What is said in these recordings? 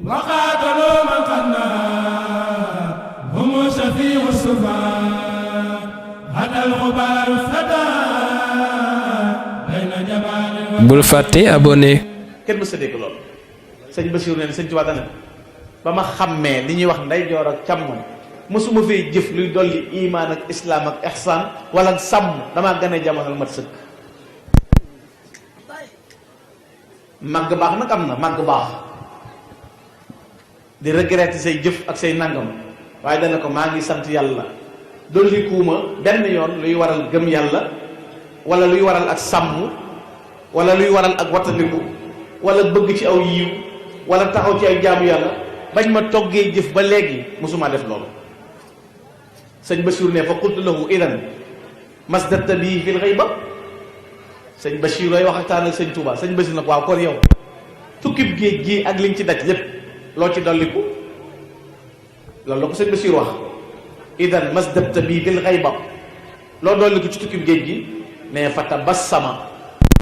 وقاتلوا من قنا هم شفيع السفهاء هدى الغبار فتى بين جبال bul fàtte abonné. kenn mës a dégg loolu sëñ Basiru nee na sëñ Tuubaa dana ba ma xàmmee li ñuy wax ndeyjoor ak càmmoñ mësuma fee jëf luy dolli imaan ak islaam ak ihsaan wala sàmm damaa gën a jamono mat sëkk. màgg baax nag am na màgg baax di regretter say jëf ak say nangam waaye dana ko maa ngi sant yàlla dolli kuuma benn yoon luy waral gëm yàlla wala luy waral ak sàmm wala luy waral ak wattandiku wala bëgg ci aw yiw wala taxaw ci ay jaamu yàlla bañ ma toggee jëf ba léegi mosuma def loolu. sëñ Bachir ne fa qultu lahu idan masdatta bii fil ghayba sëñ Bachir lay waxtaan ak sëñ Touba sëñ Bachir nag waaw kon yow tukkib géej gi ak liñ ci daj lépp loo ci dolliku loolu la ko sëñ Bachir wax idan masdatta bii fil ghayba loo dolliku ci tukkib géej gi ne fa tabassama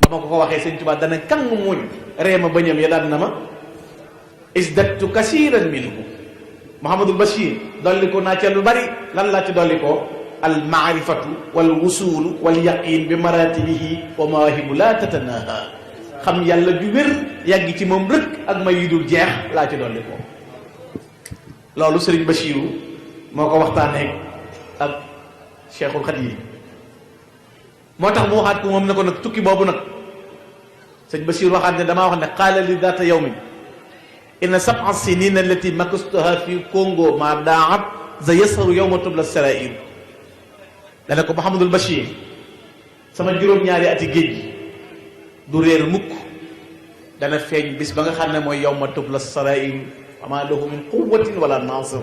ba ma ko waxee sëñ Touba dana kàng muñ reema bañam ya daan na ma isdattu kasiran minhu Mouhamadul Bachir dolli ko naa ca lu bari lan laa ci dolli ko al maarifatu wal wusulu wal yaqin bi maratibihi wa mawaahibu laa tatanaha xam yàlla ju wér yàgg ci moom rëkk ak may yu dul jeex laa ci dolli ko. loolu Serigne Bachiru moo ko waxtaanee ak Cheikhul Khadim moo tax mu waxaat ko moom ne ko nag tukki boobu nag sëñ Bachir waxaat ne damaa wax ne qaala li daata yawmin inna sab'a sinina allati makastuha fi Congo ma daat za yasaru yawma tubla sarair dana ko Mouhamadul Bachir sama juróom-ñaari ati géej gi du réer mukk dana feeñ bis ba nga xam ne mooy yawma tubla sarair wa ma lahu min quwwatin wala nasir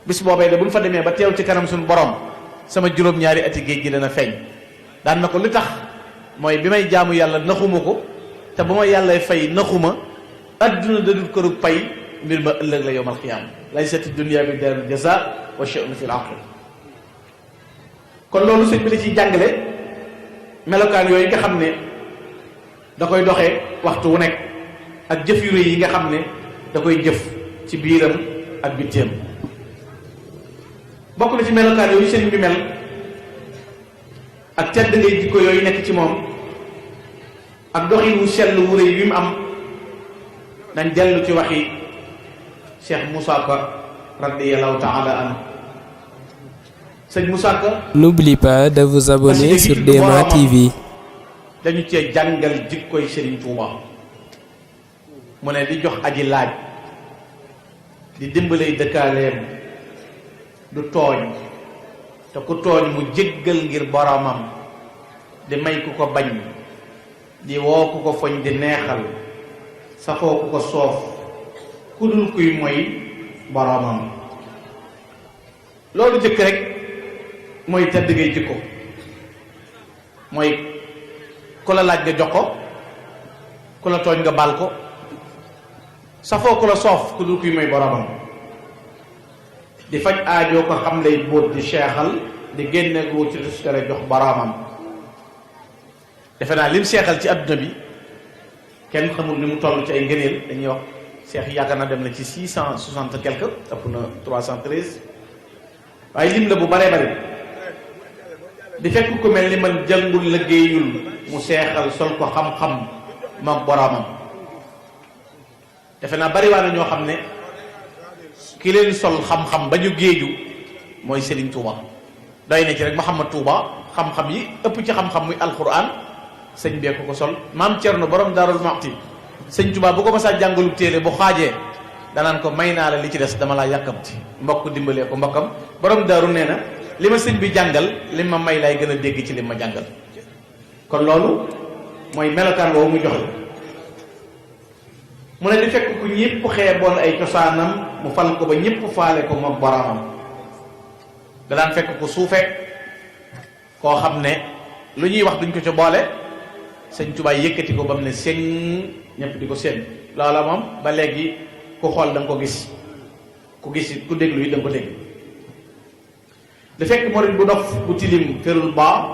bis boobee de bu ñu fa demee ba teew ci kanam suñu borom sama juróom-ñaari ati géej gi dana feeñ daan na ko li tax mooy bi may jaamu yàlla naxuma ko te ba ma yàllay fay naxuma adduna dadul kërug pay mbir ma ëllëg la yowmal qiyaama laysati dunya bi daaril jazaa wa sha'nu fil aaxira kon loolu sëñ bi la ciy jàngale melokaan yooyu nga xam ne da koy doxee waxtu wu nekk ak jëf yu rëy yi nga xam ne da koy jëf ci biiram ak bitteem bokk na ci melokaan yooyu sëñ bi mel ak tedd ngay jikko yooyu nekk ci moom ak doxin wu sell wu rëy bi mu am nañ dellu ci waxi Cheikh Moussa Ka radiyallahu ta'ala anhu sëñ Moussa Ka N'oublie pas de vous abonner sur DMA TV. dañu cee jàngal jikkoy Serigne Touba mu ne di jox aji laaj di dimbalay dëkkaaleem du tooñ te ku tooñ mu jéggal ngir boromam di may ku ko bañ di woo ku ko foñ di neexal saxoo ku ko soof ku dul kuy moy boromam loolu jëkk rek mooy tedd ngay jikko mooy ku la laaj nga jox ko ku la tooñ nga baal ko safoo ku la soof ku dul kuy moy boromam di faj aajoo ko xam lay bóot di seexal di génne gu ci tuskare jox boromam defe naa lim seexal ci adduna bi kenn xamul ni mu toll ci ay ngëneel dañuy wax seex yaakaar na dem na ci 660 quelque ëpp na 313 waaye lim la bu baree bari di fekk ku mel ni man jàngul liggéeyul mu seexal sol ko xam-xam moom boromam defe naa bari waa na ñoo xam ne ki leen sol xam-xam ba ñu géeju mooy Serigne Touba doy na ci rek Mouhamad Touba xam-xam yi ëpp ci xam-xam muy alquran sëñ bee ko sol maam Cerno borom Daarul Muxti sëñ Touba bu ko masaa jàngalu téere bu xaajee danaan ko may naa la li ci des dama laa yàkkamti mbokk dimbalee ko mbokkam borom daaru nee na li ma sëñ bi jàngal li ma may lay gën a dégg ci li ma jàngal kon loolu mooy melokaan woowu mu joxe mu ne di fekk ku ñëpp xeeboon ay cosaanam mu fal ko ba ñëpp faale ko moom boromam da daan fekk ku suufe koo xam ne lu ñuy wax duñ ko ca boole sëñ Tuubaa yëkkati ko ba mu ne seen ñëpp di ko seen loola moom ba léegi ku xool da nga ko gis ku gis ku déglu yi da nga ko dégg da fekk murid bu dof bu tilim ferul baa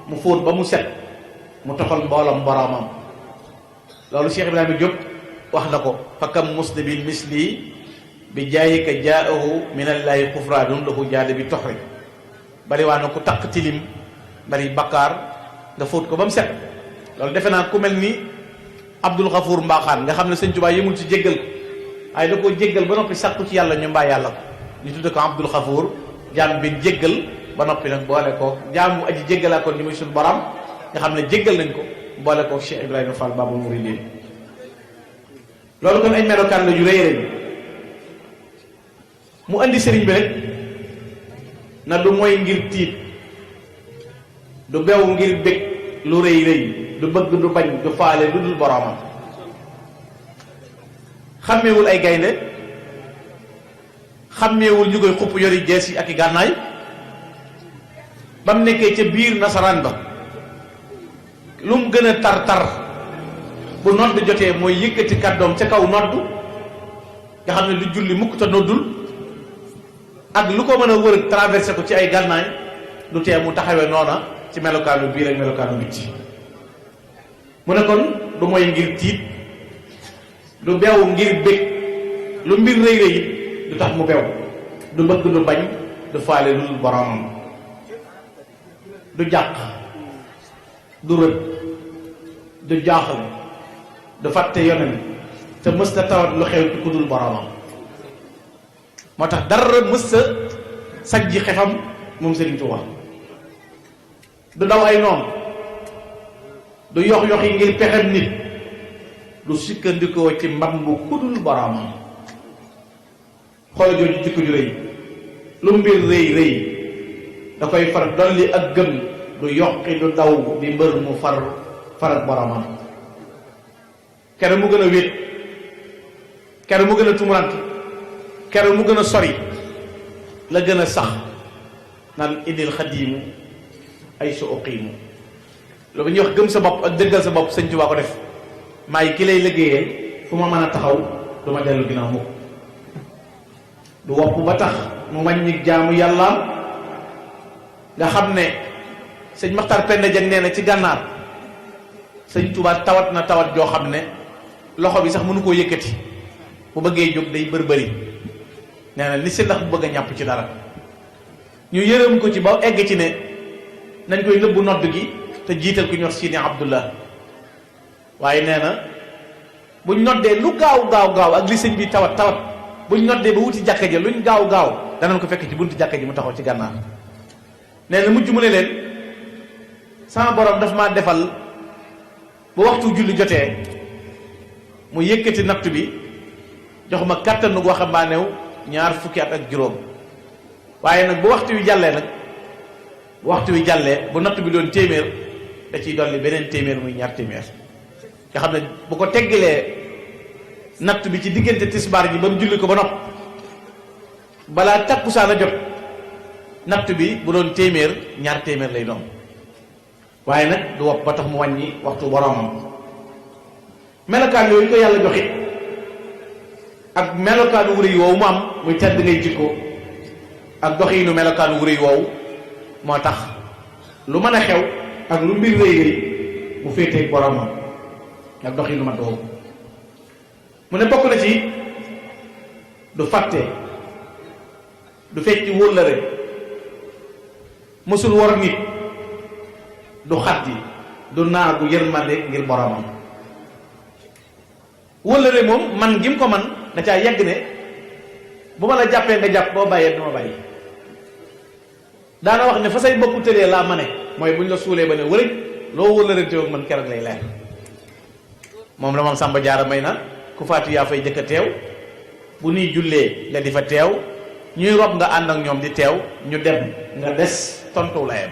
mu fóot ba mu set mu toxal mboolam boromam loolu Cheikh Ibrahima Diop wax na ko fa kam muslimin misli bi jaayika jaahu min allahi xufraanun lahu jaade bi toxri bari waa na ku taq tilim bari bakkaar nga fóot ko ba mu set loolu defe naa ku mel ni Abdul Xafuur Mbaaxaan nga xam ne Sëñ Tuubaa yëmul ci jéggal ko waaye da koo jéggal ba noppi sàkku ci yàlla ñu mbaa yàlla ko ñu tudde ko Abdul Xafuur jaam bi jéggal ba noppi nag boole ko jaamu aji jéggalaa kon ni muy suñu borom nga xam ne jéggal nañ ko boole ko Cheikh Ibrahima Fall Babul Mouridine loolu kon ay melokaan la yu rëy rëy mu andi sëriñ bi rek na du mooy ngir tiit du bew ngir bég lu rëy rëy du bëgg du bañ du faale du dul boroomam xàmmeewul ay gaynde xàmmeewul ñu koy xupp yori jees yi ak i gànnaay ba mu nekkee ca biir nasaraan ba lu mu gën a tar bu nodd jotee mooy yëkkati kàddoom ca kaw nodd nga xam ne du julli mukk te noddul ak lu ko mën a wër traversé ko ci ay gànnaay du tee mu taxawee noona ci melokaanu biir ak melokaanu bitti mu ne kon du mooy ngir tiit du beew ngir bég lu mbir rëy rëy du tax mu beew du bëgg du bañ du faale lu dul boromam du jàq du rët du jaaxal du fàtte yonen te mës na tawat lu xew ci ku dul boromam moo tax dara mës sa sajji xefam moom Sëriñ Tuubaa du daw ay noonu du yox yi ngir pexem nit du sikkandikoo ci mbambu ku dul boromam xool jooju jikko ju rëy lu mbir rëy rëy da koy far dolli ak gëm du yoqi du daw di mbër mu far ak boromam kere mu gën a wéet kere mu gën a tumurante kere mu gën a sori la gën a sax naan indil xadiimu ay su uqiimu loolu ñuy wax gëm sa bopp ak dëggal sa bopp Sëñ Tuubaa ko def maay ki lay liggéeyee fu ma mën a taxaw du ma dellu ginnaaw mukk du wopp ba tax mu wàññi jaamu yàllaam nga xam ne sëñ Maxtaar Penda Jeng nee na ci gànnaar Sëñ Tuubaa tawat na tawat joo xam ne loxo bi sax mënu koo yëkkati bu bëggee jóg day bëri nee na li si ndax bu bëgg a ñàpp ci dara ñu yërëm ko ci ba egg ci ne nañ koy nëbbu nodd gi te jiital ku ñu wax Sidi Abdullah waaye nee na buñ noddee lu gaaw ak li sëñ bi tawat buñ noddee ba wuti jàkka ji luñ gaaw danañ ko fekk ci buntu jàkka ji mu taxaw ci gànnaar nee na mujj mu ne leen sama borom daf maa defal bu waxtu julli jotee mu yëkkati natt bi jox ma kàttanu waxambaanew 20 fukki at ak juróom waaye nag bu waxtu wi jàllee bu natt bi doon téeméer da ciy dolli beneen téeméer muy 2 téeméer nga xam ne bu ko teggilee natt bi ci diggante tisbaar ji ba mu julli ko ba nopp balaa takkusaan a jot natt bi bu doon téeméer 2 téeméer lay doon waaye nag du wopp ba tax mu wàññi waxtu boromam melokaan yooyu ko yàlla joxe ak melokaanu wurëy woowu mu am muy tedd ngay jikko ak doxiinu melokaanu wurëy woowu moo tax lu mën a xew ak lu mbir rëy rëy mu féetee boromam ak doxiinu mat woowu mu ne bokk na ci du fàtte du fecc wóllëre mësul wor nit du xaddi du naagu yërmande ngir boromam wóllëre moom man gi mu ko man da caa yegg ne bu ma la jàppee nga jàpp boo bàyyee duma bàyyi daana wax ne fa say bokku tëlee laa ma ne mooy buñ la suulee ba ne wërëj loo wóllërante woon man keroog lay leer moom la moom Samba Jaara may na ku faatu yaa fay jëkk a teew bu nuy jullee nga di fa teew ñuy rob nga ànd ak ñoom di teew ñu dem nga des tontu layam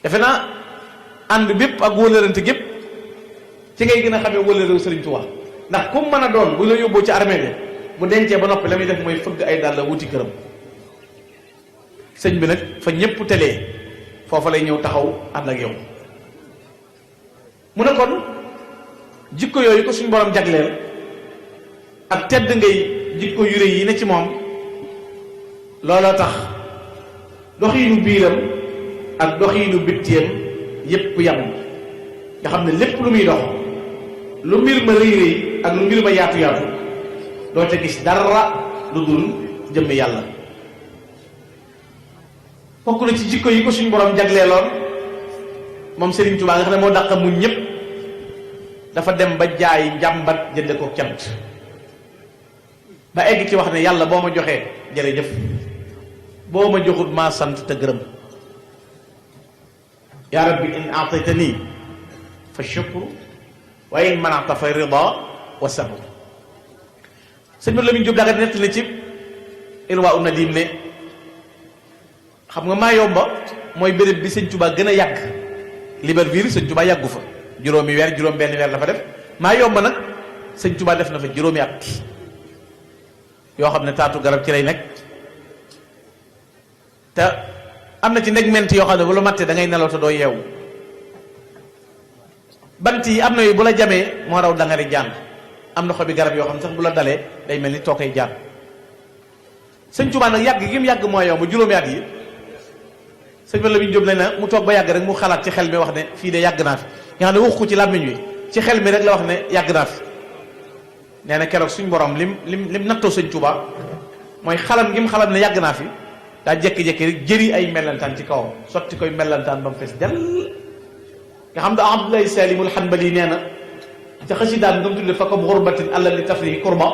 defe naa ànd bépp ak wóllërante gépp ci ngay gën a xamee wóllërew Sëriñ Tuubaa ndax comme mën a doon bu la yóbboo ci armée bi bu dencee ba noppi la muy def mooy fëgg ay dàll la wuti këram sëñ bi nag fa ñépp telee foofa lay ñëw taxaw ànd ak yow mu ne kon jikko yooyu ko suñu borom jagleel ak tedd ngay jikko yu rëy yi ne ci moom looloo tax doxiinu biiram ak doxiinu bittiyam yépp yam nga xam ne lépp lu muy dox lu mbir ma rëy rëy ak lu mbir ma yaatu yaatu doo ca gis dara lu dul jëmmi yàlla. bokk na ci jikko yi ko suñu borom jagleeloon moom Serigne Touba nga xam ne moo dàq muñ ñëpp, dafa dem ba jaay njàmbat jënde ko cant ba egg ci wax ne yàlla boo ma joxee jërëjëf, boo ma joxut maa sant te gërëm. yaa rabbi in aataytani fa shukru wa in manata fa rida wa sabr. sëñ Lamine Diop Dagana nett na ci Irwa Nadim ne xam nga maa yomba mooy béréb bi sëñ Touba gën a yàgg. Libreville sëñ Touba yàggu fa juróomi weer, juróom benn weer la fa def. maa yomba nag sëñ Touba def na fa juróomi at yoo xam ne taatu garab ci lay nekk, te am na ci ndegment yoo xam ne bu la mattee da ngay nelaw te doo yeewu. bant yi am na yu bu la jamee moo raw da nga di jaan. am na xobi garab yoo xam ne sax bu la dalee day mel ni tookay jaan. sëñ Touba nag yàgg gi mu yàgg moo yomb juróomi at yi. sëñ bi Lamine Diop ne na mu toog ba yàgg rek mu xalaat ci xel mi wax ne fii de yàgg naa fi, nga xam ne wax ko ci làmmiñ wi, ci xel mi rek la wax ne yàgg naa fi. nee na keroog suñ borom lim nattoo sëñ Touba mooy xalam gi mu xalam ne yàgg naa fi, daa jékki-jékki rek jëri ay mellantaan ci kawam sotti koy mellantaan ba mu fees dell. nga xam ne Abdoulaye Salimul Hanbali nee na ca xasidaam nga mu tudde fa comme xurbatin àlla li tafrihi kurba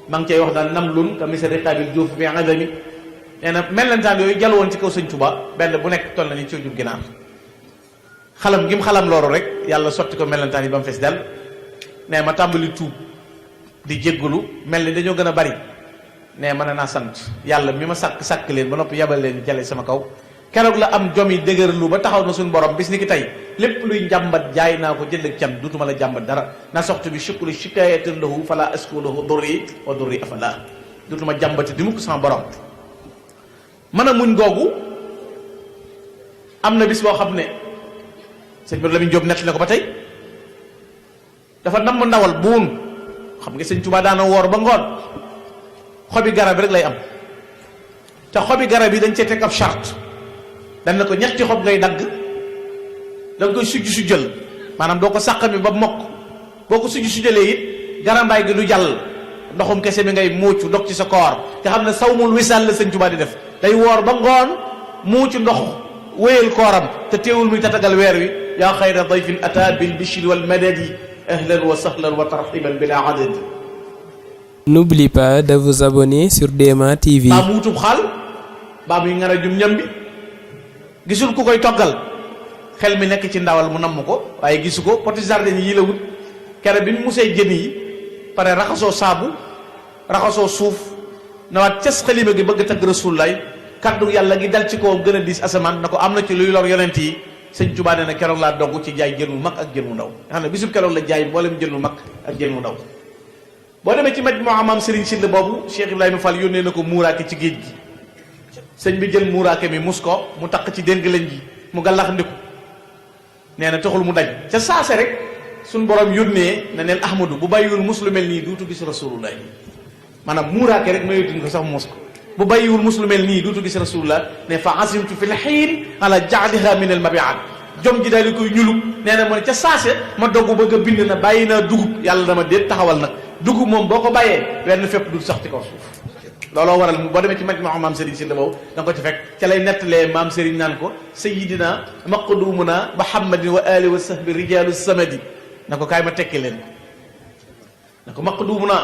maa ngi cay wax daan nam lun ka misari xaabil juuf bi adami. nee na mellantaan yooyu jàll woon ci kaw sëñ Touba benn bu nekk toll nañu ci jub ginaar. xalam gi mu xalam loolu rek yàlla sotti ko mellantaan yi ba mu fees dell. nee ma tàmbali tuub di jéggalu mel ni dañoo gën a bari. nee mën naa sant yàlla mi ma sàkk leen ba noppi yabal leen jale sama kaw. keroog la am jom yi dëgërlu ba taxaw na suñu borom bis ni ki tey lépp luy njàmbat jaay naa ko jënd ak can dutuma la jàmbat dara. na soxtu bi shukli shikayatin lahu fala asku lahu durri wa durri afala. dutuma jàmbati di mukk sama borom. mën a muñ googu am na bis boo xam ne sëñ bi Lamine Diop nett na ko ba tey dafa namm ndawal buun xam nga sëñ Touba daana woor ba ngoon xobi garab rek lay am te xobi garab yi dañ cee teg ab charte dañ na ko ñetti xob ngay dagg da nga koy sujjal maanaam doo ko sàqami ba mokk boo ko sujjalee it garambaay gi du jàll ndoxum kese mi ngay muucu dog ci sa koor nga xam ne sawmul wisaal la sëñ Touba di def day woor ba ngoon muucu ndox wéyal kooram te teewul muy tatagal weer wi yaa xayra dayfin ata bil bishri wal madadi ahlan wa sahlan wa tarhiban bila adad. N'oubliez pas de vous abonner sur DMA TV. baa mu wutub xaal baa muy ngar a jum ñam bi gisul ku koy toggal xel mi nekk ci ndawal mu namm ko waaye gisu ko poti jardin yi la wut kere bi mu musee jën yi pare raxasoo saabu raxasoo suuf nawaat cas xalima gi bëgg tagg rasulullaay kaddu yàlla gi dal ci kawam gën a diis asamaan na ko am na ci luy lor yonent yi. sëñ Touba nee na keroog laa dogg ci jaay jën wu mag ak jën wu ndaw nga xam ne bisub keroog la jaay mboolem jën wu mag ak jën wu ndaw. boo demee ci maj moo amam Serigne Sylla boobu Cheikh Ibrahima Fall yónnee na ko muuraake ci géej gi sëñ bi jël muuraake mi mus ko mu takk ci dénk lañ ji mu gàllax ndiku nee na taxul mu daj ca saase rek suñ borom yónnee na neel Ahmadu bu bàyyiwul mus lu mel nii duutu gis rasulullah maanaam muuraake rek mayutuñ ko sax mus ko bu bàyyiwul mus lu mel nii duutu gis rasulullah ne fa asimtu fi l xiin ala jaaliha min al mabiat jom ji daal di koy ñulub nee na ma ne ca saase ma dogg bëgg a bind na bàyyi naa dugub yàlla dama déet taxawal nag dugub moom boo ko bàyyee wenn fépp du sax ci kaw suuf. looloo waral boo demee ci maj ma maam Serigne Sylla boobu da nga ko ci fekk ca lay nettalee maam Serigne naan ko sayidina maqdumuna muhammadin wa ali wa sahbi rijalu samadi na ko kaay ma tekki leen na ko maqdumuna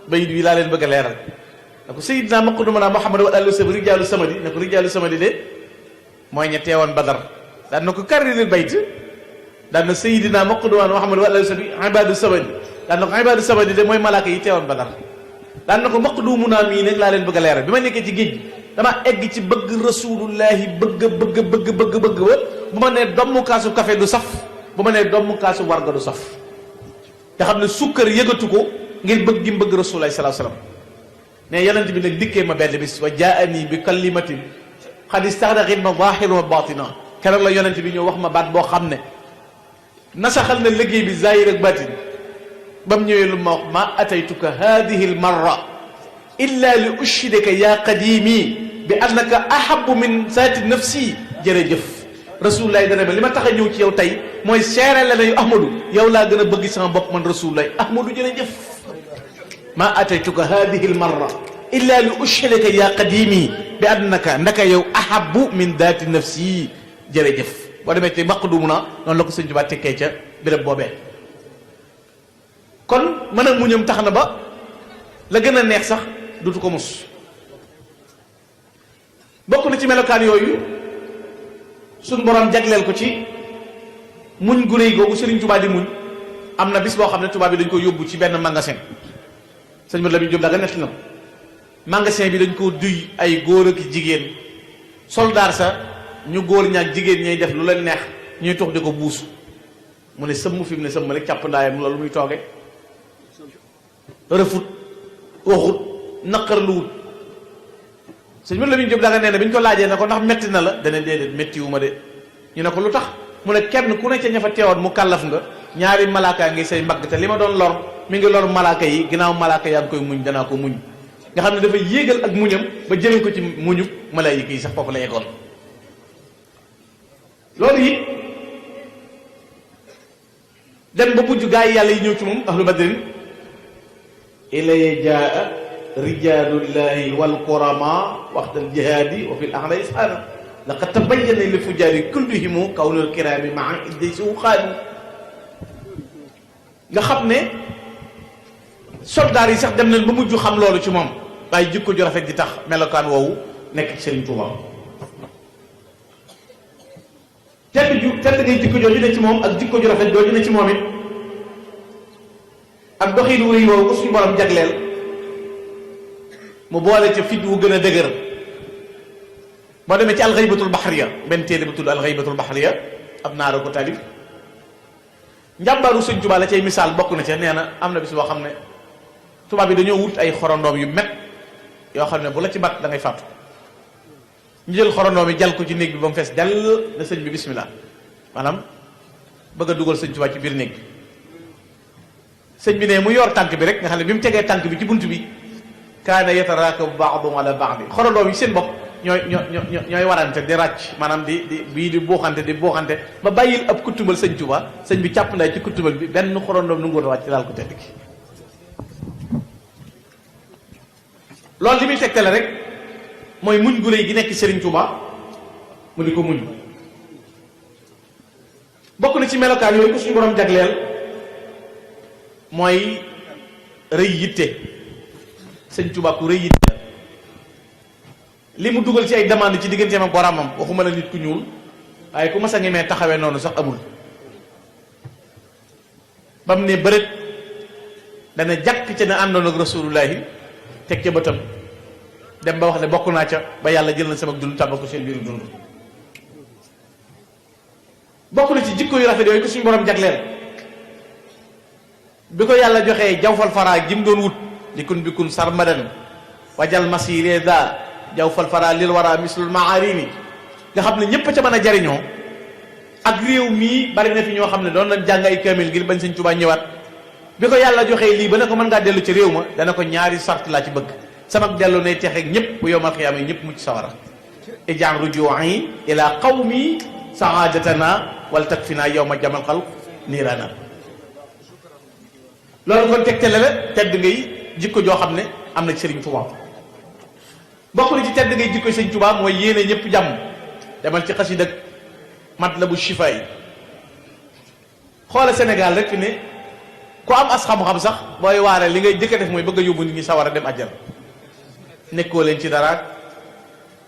bayit wi laa leen bëgg a leeral na ko sayidina maqdumuna muhammadin wa ali wa sahbi rijalu samadi na ko rijalu samadi de mooy ña teewoon Badar daan na ko karriril bayt daan na sayidina maqdumuna muhammadin wa ali wa sahbi ibadu samadi daan na ko ibadu samadi de mooy malaaka yi teewoon Badar daan na ko maqdumu naa mii nag laa leen bëgg a leeral bi ma nekkee ci géej gi dama egg ci bëgg rasulullahi bëgg ba bu ma nee domm kaasu café du saf bu ma nee domm kaasu warga du saf te xam ne sukkar yëgatu ko ngir bëgg gi bëgg rasulullahi sallallahu alayhi wasallam ne yonent bi nag dikkee ma benn bis wa jaani bi kalimatin xad istaxraqit ma zahiru wa batina keroog la yonent bi ñëw wax ma baat boo xam ne nasaxal na liggéey bi zahir ak batin ba mu ñëwee lu ma wax ma ataytuka hadihi al marra illa li ushhidaka ya qadimi bi annaka ahabu min saati nafsi jërëjëf rasulullah dana ba li ma tax a ñëw ci yow tey mooy seere la ne yu ahmadu yow laa gën a bëgg sama bopp man rasulullah ahmadu jërëjëf ma ataytuka hadihi al marra illa li ushhidaka ya qadimi bi annaka ndaka yow ahabbu min daati nafsi jërëjëf boo demee ci maqdumu na noonu la ko sëñ Tuubaa tekkee ca béréb boobee kon mën a muñam tax na ba la gën a neex sax dutu ko mus bokk na ci melokaan yooyu suñ borom jagleel ko ci muñ gu réy googu Sëriñ Tuubaa di muñ am na bis boo xam ne tubaab bi dañ ko yóbbu ci benn magasin sëñ Mat Lamin Jóob Dagana netti na ko magasin bi dañ ko duy ay góor ak jigéen soldaar sa ñu góor ñaak jigéen ñay def lu leen neex ñuy tox di ko buusu mu ne sëmm fi mu ne sëmm rek càpp ndaayam loolu muy tooge rëfut waxut naqar lu wut sëñ Mat Lamin Jóob Dagana nee na bi ñu ko laajee ne ko ndax metti na la dana déedéet métti wu ma de ñu ne ko lu tax mu ne kenn ku ne ca ña fa teewoon mu kàllaf nga ñaari malaaka ngi say mbagg te li ma doon lor mi ngi lor malaaka yi ginnaaw malaaka yaa ngi koy muñ danaa ko muñ nga xam ne dafa yéegal ak muñam ba jëlee ko ci muñu malaayika yi sax foofu la yeggoon loolu it dem ba mujj gaa yi yàlla yi ñëw ci moom ahlu badrin ilay jaa rijalullahi wal kurama waxtal jihaadi wa fil ahla ishaana laqad tabayyana li fujaari kullihimu kawnul kiraami maa idday si xaani nga xam ne soldaar yi sax dem nañ ba mujj xam loolu ci moom waaye jikko ju rafet di tax melokaan woowu nekk ci Sëriñ Tuubaa tedd ngay jikko jooju ne ci moom ak jikko ju rafet jooju ne ci moom it ak doxiin wu rëy woowu ko suñu borom jagleel mu boole ca fit wu gën a dëgër boo demee ci alxaybatul baxriya benn téere bu tudd alxaybatul baxriya ab naara ko taalif njàmbaaru Sëñ Tuubaa la cay misaal bokk na ca nee na am na bis boo xam ne tubaab bi dañoo wut ay xorondoom yu met yoo xam ne bu la ci bat da ngay fàttu ñu jël xorondoom yi jal ko ci néeg bi ba mu fees dell na sëñ bi bismillah maanaam bëgg a dugal Sëñ Tuubaa ci biir néeg bi sëñ bi ne mu yor tànk bi rek nga xam ne bi mu tegee tànk bi ci bunt bi kaana yataraakabu ba'duhum ala ba'd xorondoom yi seen bopp ñooy warante di ràcc maanaam di bii di buuxante ba bàyyil ab kuttumbal Sëñ Tuubaa sëñ bi càpp nday ci kuttumbal bi benn xorondoom nu ngóor a wàcc daal ko tedd ki loolu li muy tegtale rek mooy muñ gu réy gi nekk Sëriñ Tuubaa mu di ko muñ bokk na ci melokaan yooyu ko suñu borom jagleel mooy rëy yitte Sëñ Tuubaa ku rëy yitte li mu dugal ci ay demande ci digganteem ak boromam waxuma la nit ku ñuul waaye ku mas a ngemee taxawee noonu sax amul ba mu ne bërët dana jàkk ca ne àndoon ak rasulullahi teg ca bëtam dem ba wax ne bokk naa ca ba yàlla jël na sama dund tàmbal ko seen biiru dund bokk na ci jikko yu rafet yooyu ko suñu borom jagleel bi ko yàlla joxee jawfal faraa jim doon wut bikun sarmadan wajal masiré da jawfal faraa lil wara mislul maarini nga xam ne ñépp ca mën a jariñoo ak réew mii bari na fi ñoo xam ne doon nañ jàng ay kaamil ngir bañ Sëñ Tuubaa ñëwaat bi ko yàlla joxee lii ba ne ko mën ngaa dellu ci réew ma dana ko ñaari sart laa ci bëgg sama dellu nay texeeg ñëpp bu yowmal xiyaama yi ñëpp mucc sawara ijaan ruju'i ila qawmi saadatana wal takfina yawma jamal xalq niirana loolu kon tegtale la tedd ngay jikko joo xam ne am na ci Sëriñ Tuubaa bokk na ci tedd ngay jikko Sëriñ Tuubaa mooy yéene ñëpp jàmm demal ci xasida Matlabu Chifa yi xoola Sénégal rek fi ne ku am as xam-xam sax booy waare li ngay jëkk a def mooy bëgg a yóbbu nit ñi sawar a dem àjjana nekkoo leen ci dara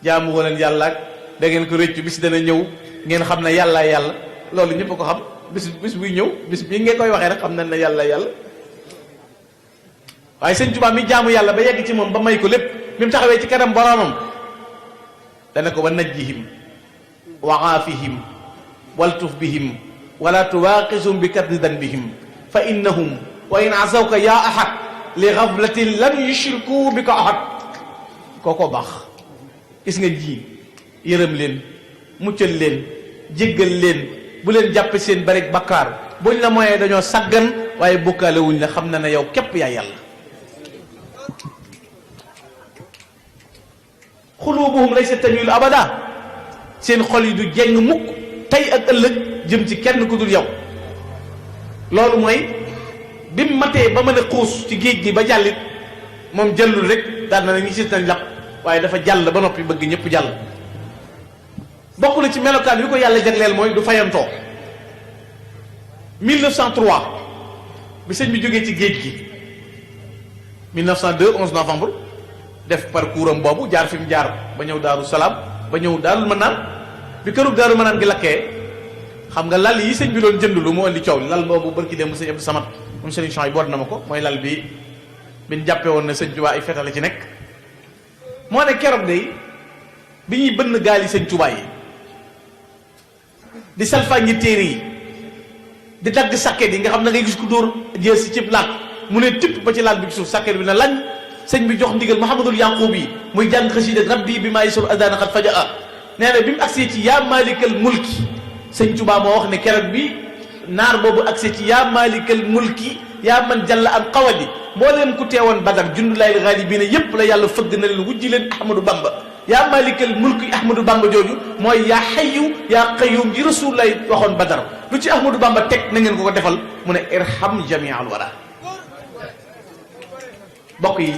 jaamu woo leen yàlla ak da ngeen ko rëccu bis dana ñëw ngeen xam ne yàlla yàlla loolu ñëpp ko xam bis buy ñëw bis bii ngeen koy waxee rek xam nañ ne yàlla yàlla waaye Sëñ Tuubaa mi jaamu yàlla ba yegg ci moom ba may ko lépp mi mu taxawee ci kanam boromam dana ko wa najjihim wa aafihim waltuf bihim wala tuwaaqisum bi katli danbihim fa innahum wa in asawka yaa ahad li gaflatin lam yushriku bi ko ahad kooko baax gis nga ji yërëm leen muccal leen jéggal leen bu leen jàppe seen bari bakkaar buñ la mooyee dañoo saggan waaye bokkaale wuñ la xam na ne yow képp yaa yàlla xulubuhum laysa tamilu abada seen xol yi du jeng mukk tey ak ëllëg jëm ci kenn ku dul yow. loolu mooy bi mu matee ba mën a xuus ci géej gi ba jàllit moom jëllul rek daal na ñi gis nañ lap waaye dafa jàll ba noppi bëgg ñëpp jàll. bokk na ci melokaan yu ko yàlla jagleel mooy du fayantoo. 1903 bi sëñ bi jógee ci géej gi 1902 11 novembre def parcours am boobu jaar fi mu jaar ba ñëw Daaru Salaam ba ñëw Daarul Manaan bi kërug Daaru Manaan gi lakkee xam nga lal yi sëñ bi doon jënd lu mu indi coow lal boobu barki dem sëñ Abdou Samad moom sëñ Champs yi boot na ma ko mooy lal bi biñ jàppee woon ne sëñ Tuubaa ay fetale ci nekk. moo ne keroog de bi ñuy bënn gaal yi sëñ Tuubaa yi di salfaañi téere yi di dagg sakket yi nga xam na ngay gis ku dóor jël si cib laal mu ne tipp ba ci laal bi ci suuf sakket bi na lañ sëñ bi jox ndigal Muhammadul Yaquub yi muy jàng xasida rabbi bi maa yasur adana xat fajaa nee na bi mu agsee ci yaa malikal mulki sëñ Tuubaa moo wax ne keroog bi naar boobu agsee ci yaa malikal mulki yaa man jalla an qawadi mbooleem ku teewoon Badar jundulaay gaalibiina yépp la yàlla fëgg na leen wujji leen Ahmadou Bamba yaa malikal mulki Ahmadou Bamba jooju mooy yaa xayyu yaa qayyum ji Rasulullaay waxoon Badar lu ci Ahmadou Bamba teg na ngeen ko defal mu ne irham jamial wara. bokk yi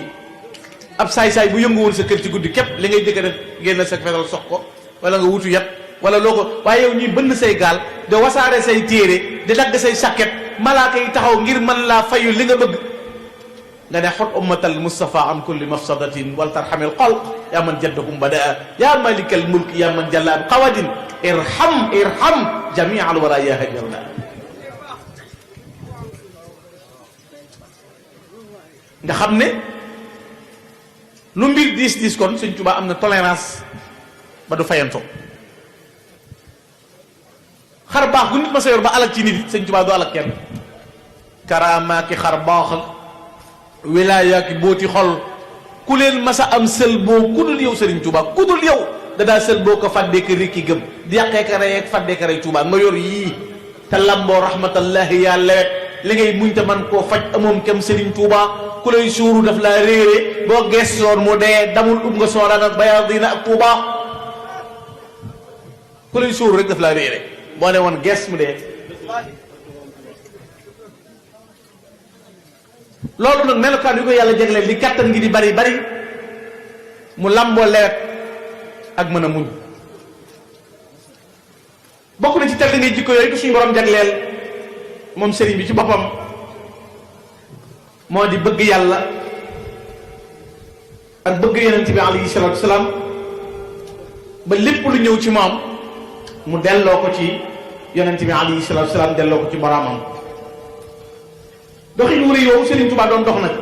ab saay-saay bu yënguwoon sa kër ci guddi képp li ngay jëkk a def génn sa fetal sox ko wala nga wutu yat wala loo ko waaye yow ñuy bënn say gaal de wasaare say téere di dagg say sàkket malaaka yi taxaw ngir mën laa fayu li nga bëgg nga ne xot ummatal Mustafa an kulli mafsadatin wal tarxamil xalq yaa man jaddahum badaa yaa malikal mulk yaa man jalla an qawadin irham jamial wara yaa hajarna. nga xam ne lu mbir diis diis kon Sëñ Tuubaa am na tolérance ba du fayantoo. xar baax gu nit ma sa yor ba alak ci nit Sëñ Tuubaa du alak kenn. karaama ki xar baax ak wilaaya ki booti xol ku leen masa am sël boo ku dul yow Sëriñ Tuubaa ku dul yow dadaa sël boo ko fàddee ka rikki gëm di yàqee ka rey ak fàddee ka rey Tuubaa nga yor yii te lamboo rahmatallahi yaa lewet li ngay muñ te man koo faj amoom kem Sëriñ Tuubaa ku lay suuru daf laa réere boo geesoon mu dee damul nga sooraan ak bayaadina ak Tuubaa ku lay suuru rek daf laa réere boo ne woon gees mu dee. loolu nag melokaan yu ko yàlla jagleel li kàttan gi di bari bari mu lamboo lewet ak mën a muñ bokk na ci tedd ngay jikko yooyu ko suñu borom jagleel moom sëriñ bi ci boppam moo di bëgg yàlla ak bëgg yonent bi alayhi salaatu salaam ba lépp lu ñëw ci moom mu delloo ko ci yonent bi alayhi salaatu salaam delloo ko ci boroomam. doxin wuri yow Sëriñ Tuubaa doon dox nag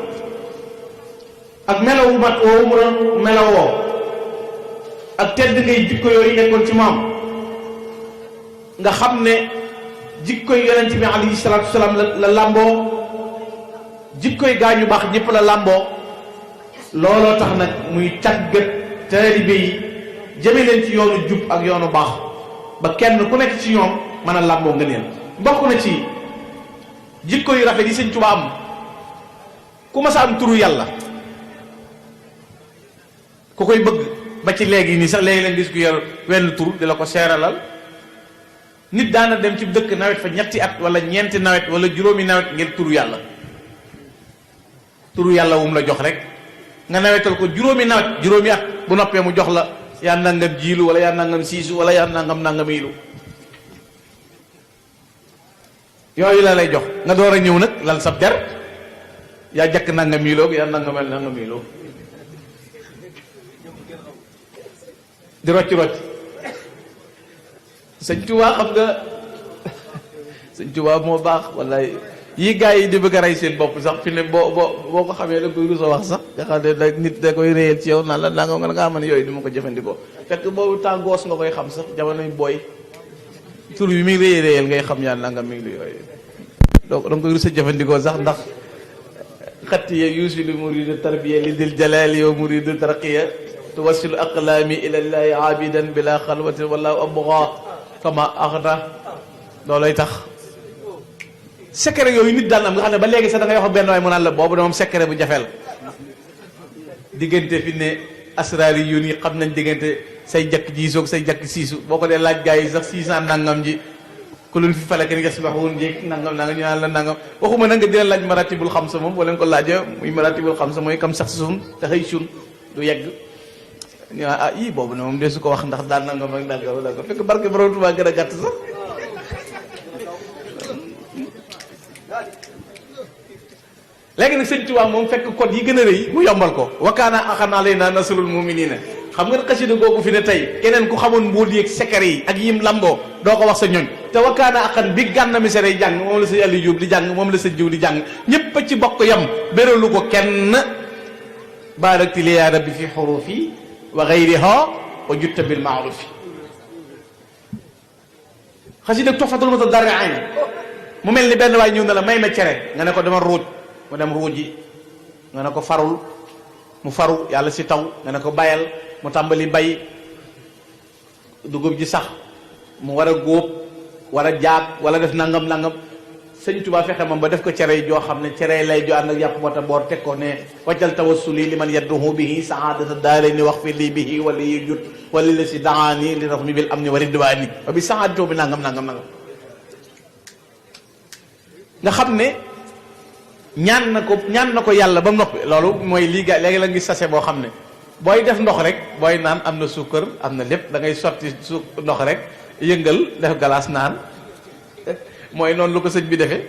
ak melawu mat woowu mu doon melawoo ak tedd ngay jikko yooyu nekkoon ci moom nga xam ne jikkoy yonent bi alayhi salaatu salaam la làmboo jikkoy gaañu baax ñëpp la làmboo looloo tax nag muy tàggat taalibe yi jëme leen ci yoonu jub ak yoonu baax ba kenn ku nekk ci ñoom mën a làmboo ngëneel. bokk na ci jikko yu rafet yi Sëñ Tuubaa am ku ma sa am turu yàlla ku koy bëgg ba ci léegi nii sax léegi la gis ku yor wenn tur di la ko seeralal nit daana dem ci dëkk nawet fa ñetti at wala ñeenti nawet wala juróomi nawet ngir turu yàlla wum la jox rek nga nawetal ko juróomi nawet juróomi at bu noppee mu jox la yaa nangam jiilu wala yaa nangam siisu wala yaa nangam iilu yooyu la lay jox nga door a ñëw nag lal sab der yaa jakk nanga miiloog yaa nanga miiloog di rocc Sëñ Tuubaa xam nga Sëñ Tuubaa moo baax wallaay yi gars yi di bëgg a rey seen bopp sax fi ne boo ko xamee da koy rusa wax sax nga xam ne nit da koy réyal ci yow naan la nanga nga ngaa mën yooyu di ma ko jëfandikoo fekk boobu tàngoos nga koy xam sax jamonoy booy tur bi muy réyal ngay xam yaa nanga mi ngi yooyu donc da nga koy rusa jëfandikoo sax ndax xattiya yuusilu muridu tarbiya li dil jalali yow muridu tarqiya tuwassilu aqlaami ilallahi abidan bila xalwatin wallahu abqa kama axna loolay tax secret yooyu nit daan am nga xam ne ba léegi sax da ngay wax benn waay mu naan la boobu de moom secret bu jafeel diggante fi ne asraari yu ni xam nañ diggante say jakk jiisoog say jakk siisu boo ko dee laaj gaa yi sax 600 nangam ji ku leen fi fale kenn yasbahuun jéeg nangam nangam ñu naan la nangam waxuma na nga dina laaj maratibul xamsa moom boo leen ko laajee muy maratibul xamsa mooy kam sax suum te xëy sun du yegg ñu naan ah yii boobu ne moom de su ko wax ndax daal nangam rek daal ko fekk barke borom Tuubaa gën a gàtt sax léegi nag sëñ Tuubaa moom fekk code yi gën a rëy mu yombal ko wakaana axanaa lay naa nasrul mu'miniina xam nga xasida googu fi ne tey keneen ku xamoon mbóot yi ak secret yi ak yim lamboo doo ko wax sa ñoñ te wakaana axan bi Gana Messere yi jàng moom la sëñ Aliou Diop di jàng moom la sëñ Jiw di jàng ñépp a ci bokk yam béralu ko kenn baarakti li yaa rabbi fi xurufi wa gayriha wa jutta bil maarufi xasida Tuhfatul Mutadarri'in mu mel ni benn waay ñëw na la may ma cere nga ne ko dama ruuj mu dem ruuji nga ne ko farul mu faru yàlla si taw nga ne ko bayal mu tàmbali bay dugub ji sax mu war a góob war a jaag wala def nangam nangam sëñ Tuubaa fexe moom ba def ko cere joo xam ne cere lay jo ànd ak yàpp bota boor teg ko ne wajjal tawassuli li man yadduhu bihi saadata daarayni wax fi lii bihi wala yi jut wala la si daani li rax mi bil am ni wa ridwaani wa bi saadatu bi nangam nangam nangam nga xam ne ñaan na ko yàlla ba mu noppi loolu mooy lii ga léegi la ngi sase boo xam ne booy def ndox rek booy naan am na suukar am na lépp da ngay sotti ndox rek yëngal def galaas naan mooy noonu lu ko sëñ bi defee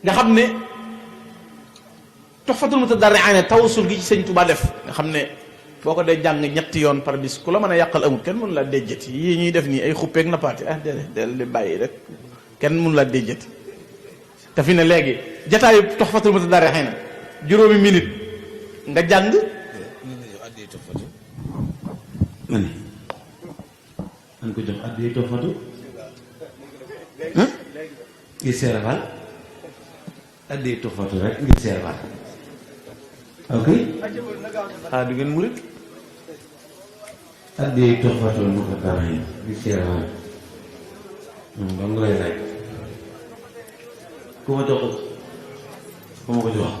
nga xam ne Tuhfatul Mutadarri'in tawassul gi ci sëñ Tuubaa def nga xam ne boo ko dee jàng ñetti yoon par bis ku la mën a yàqal amul kenn mënu la déjjati yii ñuy def nii ay xuppeeg nappaati del di bàyyi rek kenn mënu la déjjati te fi ne léegi jataayu Tuhfatul Mutadarri'in juróomi minute nga jàng ma ne man ko jox addi Tuhfatu ngir seerafal addi Tuhfatu rek ngir seerafal ok du ngeen murit addi Tuhfatul Mutadarri'in ngir seerafal moom nga lay laaj ku ma jox ko jox